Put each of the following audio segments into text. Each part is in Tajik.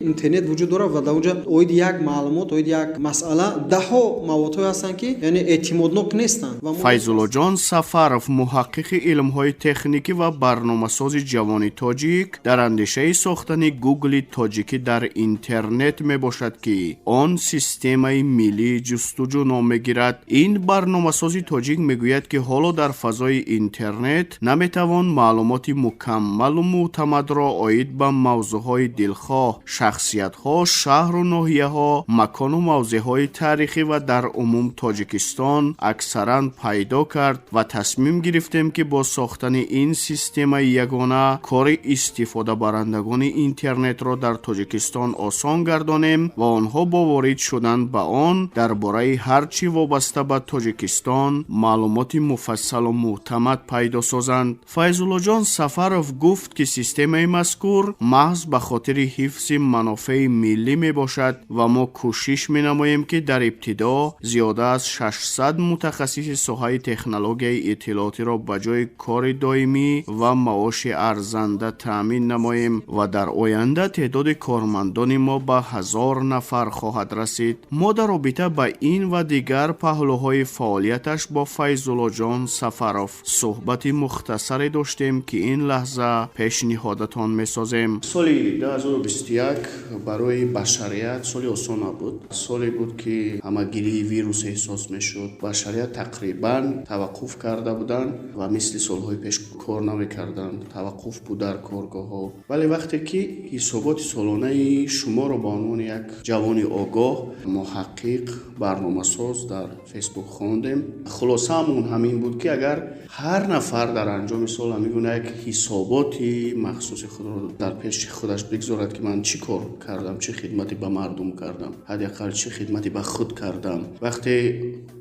Интернет вуҷуд дорад ва дар онҷа оиди як маълумот, оиди як масъала даҳҳо маводҳое ҳастанд, ки яъне эътимоднок нестанд. Файзуллоҷон Сафаров, муҳаққиқи илмҳои техникӣ ва барномасози ҷавони тоҷик, дар андешаи сохтани Гугли тоҷикӣ дар интернет мебошад, ки он системаи миллии ҷустуҷӯ ном мегирад. Ин барномасози тоҷик мегӯяд, ки ҳоло дар фазои интернет наметавон маълумоти мукаммалу мӯътамадро оид ба мавзӯъҳои дилхоҳ, шахсиятҳо, шаҳру ноҳияҳо, макону мавзеъҳои таърихӣ ва дар умум Тоҷикистон аксаран пайдо кард ва тасмим гирифтем, ки бо сохтани ин системаи ягона кори истифодабарандагони интернетро дар Тоҷикистон осон гардонем ва онҳо бо ворид шудан ба он дар бораи ҳар чӣ вобаста ба Тоҷикистон маълумоти муфассалу мӯътамад пайдо созанд. Файзуллоҷон Сафаров гуфт, ки системаи мазкур маҳз ба хотири ҳифзи манофеи миллӣ мебошад ва мо кӯшиш менамоем, ки дар ибтидо зиёда аз 600 мутахассиси соҳаи технологияи иттилоотиро ба ҷои кори доимӣ ва маоши арзанда таъмин намоем ва дар оянда теъдоди кормандони мо ба 1000 нафар хоҳад расид. Мо дар робита ба ин ва дигар паҳлӯҳои фаъолияташ бо Файзуллоҷон Сафаров суҳбати мухтасаре доштем, ки ин лаҳза пешниҳодатон месозем. Соли 2021 барои башарият соли осон набуд. Соле буд, ки ҳамагирии вирус эҳсос мешуд. Башарият тақрибан таваққуф карда буданд ва мисли солҳои пеш кор намекарданд, таваққуф буд дар коргоҳҳо. Вале вақте ки ҳисоботи солонаи шуморо ба унвони як ҷавони огоҳ, муҳаққиқ, барномасоз дар Фейсбук хондем, хулосаамон ҳамин буд, ки агар ҳар нафар дар анҷоми сол ҳамин гуна як ҳисоботи махсуси худро дар пеши худаш бигзорад, ки ман чӣ кор кардам, чӣ хидмате ба мардум кардам, ҳадди ақал чӣ хидмате ба худ кардам. Вақте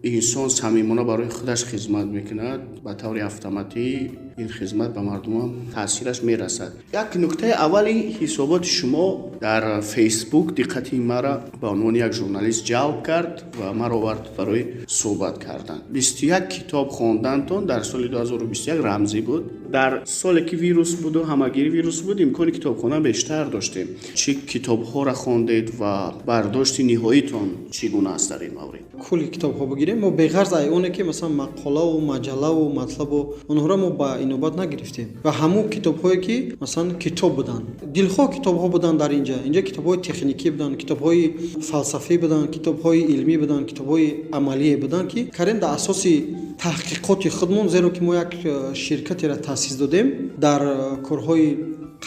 инсон самимона барои худаш хизмат мекунад, ба таври автоматӣ ин хизмат ба мардумам таъсираш мерасад. Як нуктаи аввали ҳисоботи шумо дар Фейсбук диққати маро ба унвони як журналист ҷалб кард ва маро овард барои суҳбат кардан. 21 китоб хондантон дар соли 2021 рамзӣ буд. Дар соле ки вирус буду ҳамагири вирус буд, имкони китобхона бештар доштем. Чӣ китобҳоро хондед ва бардошти ниҳоитон чӣ гуна аст дар ин маврид? Кулли китобҳо бигирем, мо беғарз ай оне ки масалан мақолаву маҷаллаву матлабу онҳоро мо ба инобат нагирифтем ва ҳамун китобҳое ки масалан китоб буданд, дилхоҳ китобҳо буданд. Дар инҷа китобҳои техникӣ буданд, китобҳои фалсафӣ буданд, китобҳои илмӣ буданд, китобҳои амалие буданд, ки кардем дар асоси таҳқиқоти худмон, зеро ки мо як ширкатеро таъсис додем. Дар корҳои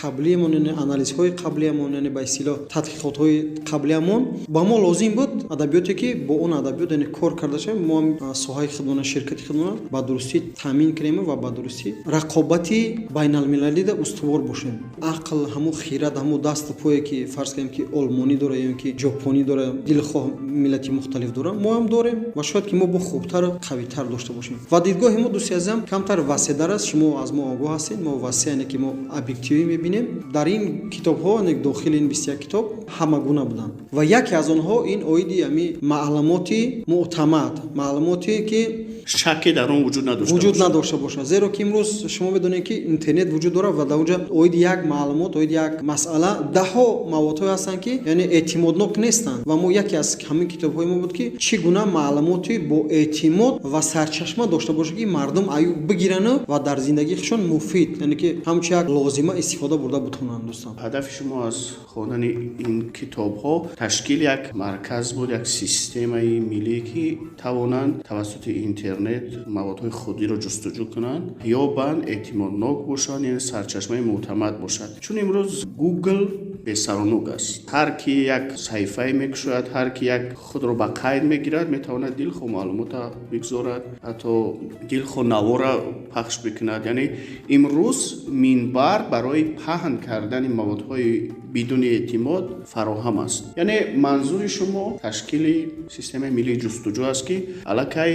қаблиамон, яъне анализҳои қаблиамон, яъне ба истилоҳ тадқиқотҳои қаблиамон ба мо лозим буд адабиёте, ки бо он адабиёт яъне кор карда шавем, мо соҳаи худмона, ширкати худмона ба дурустӣ таъмин кунем ва ба дурустӣ рақобати байналмилалида устувор бошем. Ақл, ҳамун хирад, ҳамун дасту пое, ки фарз кунем, ки олмонӣ дора ё ки ҷопонӣ дора, дилхоҳ миллати мухталиф дора, мо ҳам дорем ва шояд ки мо бо хубтару қавитар дошта бошем. Ва дидгоҳи мо, дӯсти азизам, камтар васеътар аст. Шумо аз мо огоҳ ҳастед, мо васеъ, яъне ки мо объективӣ мебинем. Дар ин китобҳо, дохили ин 21 китоб ҳама гуна буданд ва яке аз онҳо ин оиди ҳами маълумоти мӯътамад, маълумоте ки шакке дар он вуҷуд надошта вуҷуд надошта бошад. Зеро ки имрӯз шумо медонед, ки интернет вуҷуд дорад ва дар онҷа оиди як маълумот, оиди як масъала даҳҳо маводҳое ҳастанд, ки яъне эътимоднок нестанд. Ва мо яке аз ҳамин китобҳои мо буд, ки чӣ гуна маълумоти бо эътимод ва сарчашма дошта бошад, ки мардум аю бигирану ва дар зиндагии худшон муфид, яъне ки ҳамчун як лозима истифода бурда бутонанд, дӯстон. Ҳадафи шумо аз хондани ин китобҳо ташкили як марказ буд, як системаи миллие, ки тавонанд тавассути интернет маводҳои худиро ҷустуҷӯ кунанд, ёбанд, эътимоднок бошанд, яъне сарчашмаи мӯътамад бошад. Чун имрӯз Гугл бесарунук аст. Ҳар ки як саҳифае мекушояд, ҳар ки як худро ба қайд мегирад, метавонад дилхоҳ маълумота бигзорад, ҳатто дилхоҳ навора пахш бикунад. Яъне имрӯз минбар барои паҳн кардани маводҳои бидуни эътимод фароҳам аст. Яъне манзури шумо ташкили системаи миллии ҷустуҷӯ аст, ки аллакай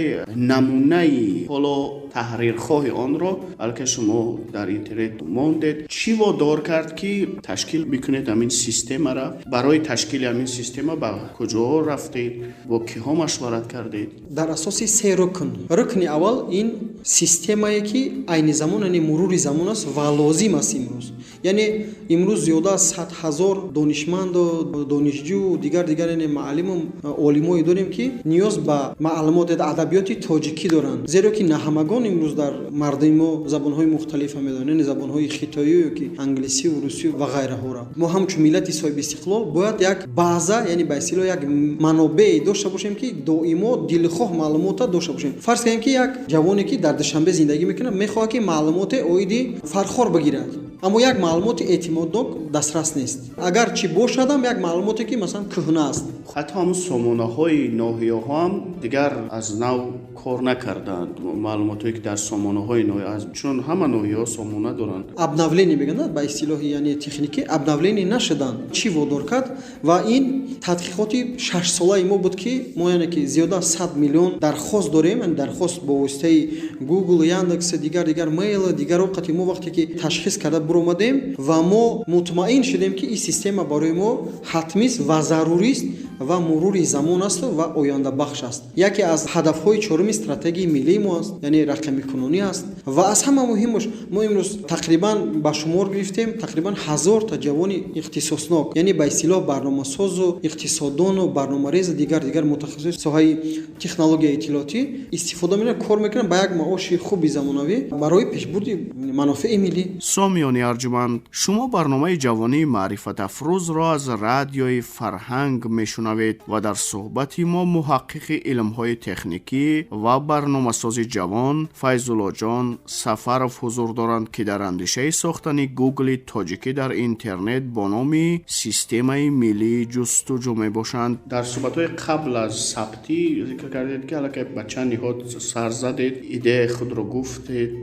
намунаи ҳоло таҳрирхоҳи онро аллакай шумо дар интернет мондед. Чӣ водор кард, ки ташкил бикунед ҳамин системаро? Барои ташкили ҳамин система ба куҷо рафтед, бо киҳо машварат кардед? Дар асоси се рукн. Рукни аввал ин системае, ки айни замон, яъне мурури замон аст ва лозим аст имрӯз. Яъне имрӯз зиёда аз 100 000 донишманду донишҷӯ, дигар дигар, яъне муаллиму олимое дорем, ки ниёз ба маълумот, адабиёти тоҷикӣ доранд, зеро ки на ҳамагон имрӯз дар мардуми мо забонҳои мухталифа медонанд, яъне забонҳои хитоию ё ки англисию русию ва ғайраҳоро. Мо ҳамчун миллати соҳиби истиқлол бояд як база, яъне ба истилоҳ як манобее дошта бошем, ки доимо дилхоҳ маълумота дошта бошем. Фарз кунем, ки як ҷавоне, ки дар Душанбе зиндагӣ мекунад, мехоҳад, ки маълумоте оиди Фархор бигирад, аммо як маълумоти эътимоднок дастрас нест, агар чӣ бошадам, як маълумоте, ки масалан кӯҳна аст. Ҳатто ҳамун сомонаҳои ноҳияҳо ҳам дигар аз нав кор накарданд. Маълумотҳое, ки дар сомонаҳои ноҳия, чун ҳама ноҳияҳо сомона доранд. Обновление мегӯянд ба истилоҳи, яъне техникӣ, обновление нашуданд. Чӣ водор кард? Ва ин тадқиқоти шашсолаи мо буд, ки мо, яъне ки зиёда аз 100 миллион дархост дорем, дархост бо воситаи Google, Яндекс, дигар дигар, мейл, дигаро қати мо вақте ки ташхис карда буромадем ва мо мутмаин шудем, ки ин система барои мо ҳатмист ва зарурист ва мурури замон асту ва ояндабахш аст. Яке аз ҳадафҳои чоруми стратегияи миллии мо аст, яъне рақамикунонӣ аст. Ва аз ҳама муҳимаш, мо имрӯз тақрибан ба шумор гирифтем тақрибан 1000-та ҷавони ихтисоснок, яъне ба истилоҳ барномасозу иқтисоддону барномарезу дигар дигар мутахассиси соҳаи технологияи иттилоотӣ истифода мекунанд, кор мекунанд ба як маоши хуби замонавӣ барои пешбурди манофеи миллӣ. Сомиёни арҷуманд, шумо барномаи ҷавонии маърифатафрӯзро аз Радиои Фарҳанг мешунавед ва дар суҳбати мо муҳаққиқи илмҳои техникӣ ва барномасози ҷавон Файзуллоҷон Сафаров ҳузур доранд, ки дар андешаи сохтани Гугли тоҷикӣ дар интернет бо номи системаи миллии ҷустуҷӯ мебошанд. Дар суҳбатҳои қабл аз сабтӣ зикр кардед, ки аллакай ба чанд ниҳод сар задед, идеяи худро гуфтед.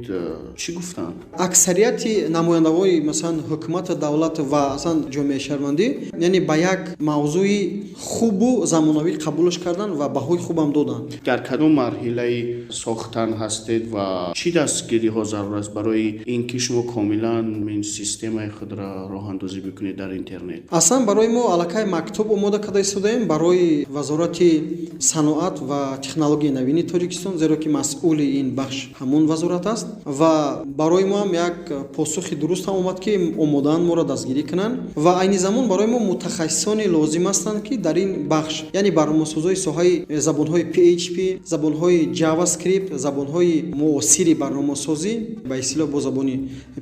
Чӣ гуфтанд? Аксарияти намояндаҳои, масалан, ҳукумату давлат ва аслан ҷомеаи шаҳрвандӣ, яъне ба як мавзӯи хубу замонавӣ қабулш карданд ва баҳои хубам доданд. Дар кадом марҳилаи сохтан ҳастед ва чӣ дастгириҳо зарур аст барои ин ки шумо комилан ин системаи худро роҳандозӣ бикунед дар интернет? Аслан барои мо аллакай мактуб омода карда истодаем барои Вазорати саноат ва технологияи навини Тоҷикистон, зеро ки масъули ин бахш ҳамон вазорат аст. Ва барои мо ҳам як посухи дуруст ҳам омад, ки омодаанд моро дастгирӣ кунанд. Ва айни замон барои мо мутахассисоне лозим ҳастанд, ки дар ин бахш, яъне барномасозҳои соҳаи забонҳои PHP, забонҳои JavaScript, забонҳои муосири барномасозӣ, ба истилоҳ бо забони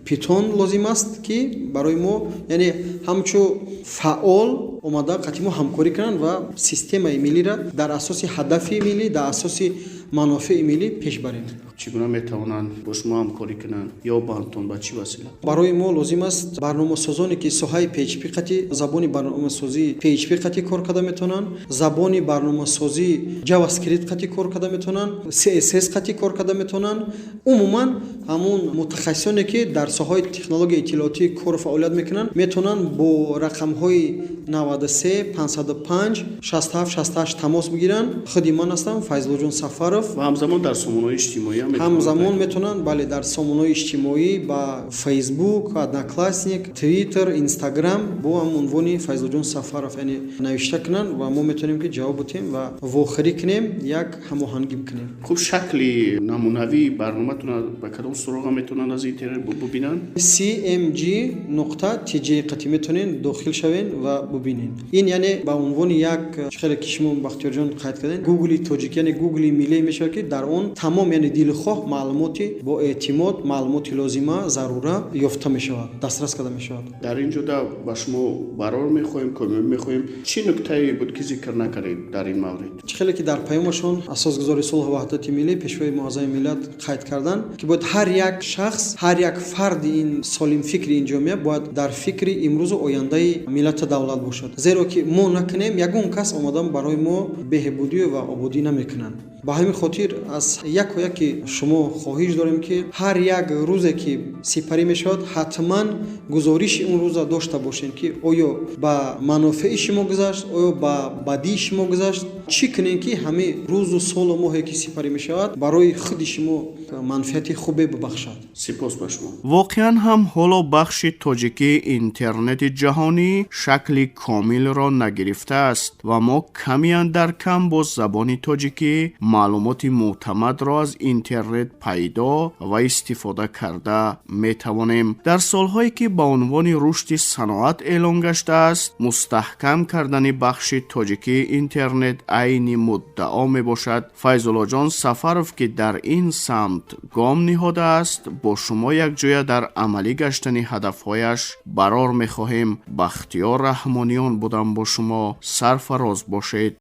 Python лозим аст, ки барои мо, яъне ҳамчун фаъол омада қати мо ҳамкорӣ кунанд ва системаи миллиро дар асоси ҳадафи миллӣ, дар асоси манофеи миллӣ пеш барем. Чӣ гуна метавонанд бо шумо ҳамкорӣ кунанд ё баҳамтон ба чӣ васила? Барои мо лозим аст барномасозоне, ки соҳаи PHP қати, забони барномасозии PHP қати кор карда метавонанд, забони барномасозии JavaScript қати кор карда метавонанд, CSS қати кор карда метавонанд, умуман ҳамун мутахассисоне, ки дар соҳаи технологияи иттилоотӣ кору фаъолият мекунанд, метавонанд бо рақамҳои 93 505 67 68 тамос бигиранд. Худи ман ҳастам, Файзуллоҷон Сафаров. Ва ҳамзамон дар сомонаҳои иҷтимоӣ? Ҳамзамон метавонанд, бале, дар сомонаҳои иҷтимоӣ ба Фейсбук, Одноклассник, Твиттер, Инстаграм бо ҳам унвони Файзуллоҷон Сафаров, яъне навишта кунанд ва мо метавонем, ки ҷавоб бутем ва вохӯрӣ кунем, як ҳамоҳангӣ бикунем. Хуб, шакли намунавии барноматона ба кадом суроға метавонанд аз интернет бубинанд? cmg.tj қати метавонед дохил шавед ва бубинед. Ин, яъне, ба унвони як хеле ки шумо, Бахтиёрҷон, қайд кардем, Гугли тоҷик, яъне Гугли миллӣ мешавад, ки дар он тамом, яъне дилхоҳ маълумоти бо эътимод, маълумоти лозима, зарура ёфта мешавад, дастрас карда мешавад. Дар ин ҷода ба шумо барор мехоҳем, комёб мехоҳем. Чӣ нуктае буд, ки зикр накардед дар ин маврид? Чӣ хеле ки дар паёмашон Асосгузори сулҳу ваҳдати миллӣ, Пешвои муаззами миллат қайд карданд, ки бояд ҳар як шахс, ҳар як фарди ин солимфикри ин ҷомеа бояд дар фикри имрӯзу ояндаи миллату давлат бошад, зеро ки мо накунем, ягон кас омадан барои мо беҳбудию ва ободӣ намекунанд. Ба ҳамин хотир аз яку яки шумо хоҳиш дорем, ки ҳар як рӯзе, ки сипарӣ мешавад, ҳатман гузориши он рӯза дошта бошем, ки оё ба манофеи шумо гузашт, оё ба бадии шумо гузашт. Чӣ кунем, ки ҳамин рӯзу солу моҳе, ки сипарӣ мешавад, барои худи шумо манфиати хубе бибахшад. Сипос ба шумо. Воқеан ҳам, ҳоло бахши тоҷикии интернети ҷаҳонӣ шакли комилро нагирифтааст ва мо камиян дар кам бо забони тоҷикӣ маълумоти мӯътамадро аз интернет интернет пайдо ва истифода карда метавонем. Дар солҳое ки ба унвони рушди саноат эълон гаштааст, мустаҳкам кардани бахши тоҷикии интернет айни муддао мебошад. Файзуллоҷон Сафаров, ки дар ин самт гом ниҳодааст, бо шумо якҷоя дар амалӣ гаштани ҳадафҳояш барор мехоҳем. Бахтиёр Раҳмониён будам бо шумо. Сарфароз бошед.